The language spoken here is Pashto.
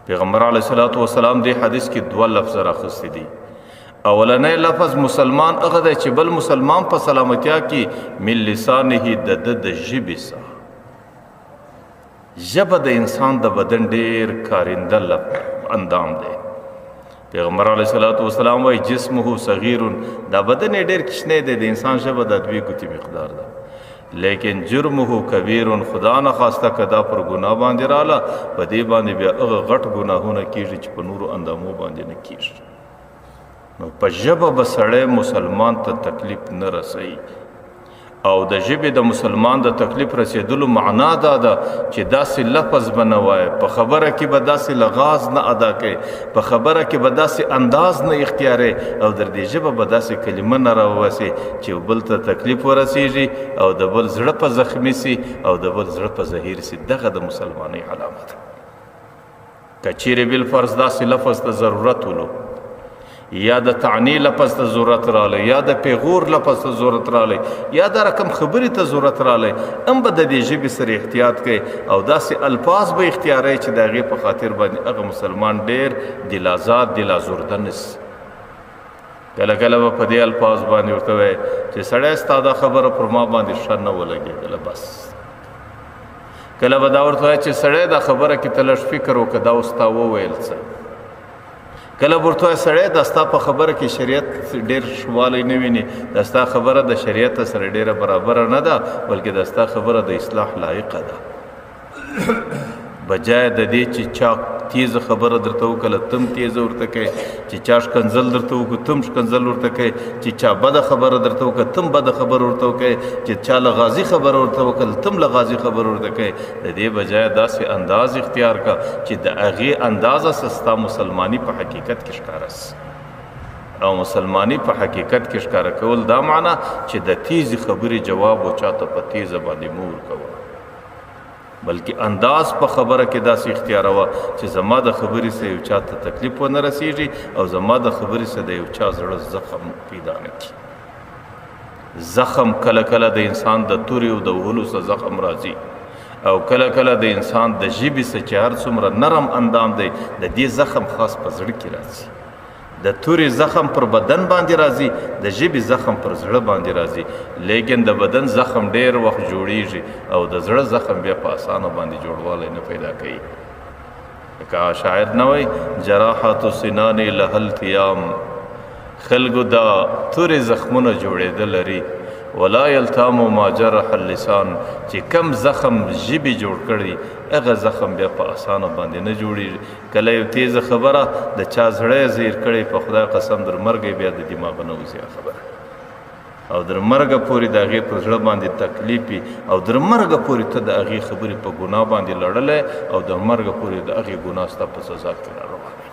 پیغمبر علیه الصلاة والسلام دې حدیث کې دوه لفظ راخستي دي. اولنی لفظ مسلمان هغه دی چې بل مسلمان په سلامتیا کې من لسانه د ده د ژبې څخه. ژبه د انسان د بدن ډېر کارنده اندام دی. پیغمبر علیه الصلاة والسلام وایي جسمه صغیر، دا بدن یې ډېر کوچنی دی، د انسان ژبه د دوې ګوتې مقدار ده، لیکن جرمه کبیر، خدا نخواسته که دا پر ګناه باندې راله په دې باندې بیا هغه غټ ګناهونه کېږي چې په نورو اندامو باندې نه کېږي. نو په ژبه به سړی مسلمان ته تکلیف نه رسوي، او د ژبې د مسلمان د تکلیف رسېدلو معنا دا ده چې داسې لفظ به نه وایې، په خبره کې به داسې لغاز نه ادا کوې، په خبره کې به داسې انداز نه اختیارې، او در دې ژبه به داسې کلمه نه راوباسې چې بل ته تکلیف ورسېږي او د بل زړه په زخمي سي او د بل زړه په زهیر سي. دغه د مسلمانۍ علامه ده. که چیرې بالفرض داسې لفظ ته ضرورت ولو، یا د تعنی لفظ ته ضرورت رالی، یا د پیغور لفظ ته ضرورت رالی، یا د رقم خبرې ته ضرورت رالی، هم به د دې ژبې سره احتیاط کوي او داسې الفاظ به اختیاروي چې د هغې په خاطر باندې هغه مسلمان ډېر دلازار دلازورده نه سي. کله کله به په دې الفاظ باندې ورته وایي چې سړی ستا دا خبره پر ما باندې ښه نه ولګېدله، بس. کله به دا ورته وایي چې سړی دا خبره کې ته لږ فکر وکړه، دا اوس تا وویل څه. کله به ورته وایي سړی دا ستا په خبره کې شریعت ډېر ښه نه ویني، دا ستا خبره د شریعت سره ډېره برابره نه ده، بلکې دا ستا خبره د اصلاح لایقه ده. بجای د دې چې چا تیزه خبره درته وکړه تم تیزه ورته کوې، چې چا ښکنځل درته وکړو تم ښکنځل ورته کوې، چې چا بده خبره درته وکړه تم بده خبره ورته وکړې، چې چا له غازي خبره ورته وکړه تم له غازي خبره ورته کوې. د دې بجای داسې انداز اختیار کړه چې د هغې اندازه سه ستا مسلماني په حقیقت کې ښکاره سي. او مسلماني په حقیقت کې ښکاره کول دا معنا چې د تیزې خبرې جواب و چاته په تیزه باندې مه ورکوه، بلکې انداز په خبره کې داسې اختیاروه چې زما د خبرې سره یو چا ته تکلیف ونه رسیږي او زما د خبرې سره د یو چا زړه زخم پیدا نه کړي. زخم کله کله د انسان د تورې او د وهلو سره زخم راځي، او کله کله د انسان د ژبې سره چې هر څومره نرم اندام دی د دې زخم خاص په زړه کې راځي. د تورې زخم پر بدن باندې راځي، د ژبې زخم پر زړه باندې راځي، لیکن د بدن زخم ډېر وخت جوړیږي او د زړه زخم بیا په اسانه باندې جوړوالی نه پیدا کوي. لکه شاعر نه وایي جراحات سنانې له التیام، خلکو دا تورې زخمونه جوړېده لري، ولا یلتام ما جرح اللسان، چې کم زخم ژبې جوړ کړي هغه زخم بیا په اسانه باندې نه جوړیږي. کله یو تیزه خبره د چا زړه یې زهیر کړی، په خدای قسم در مرګه بیا د دماغه نه وځي هغه خبره، او در مرګه پورې د هغې په زړه باندې تکلیف وي، او در مرګه پورې ته د هغې خبرې په ګناه باندې لړلی، او در مرګه پورې د هغې ګناه ستا په سزا کې را روانه.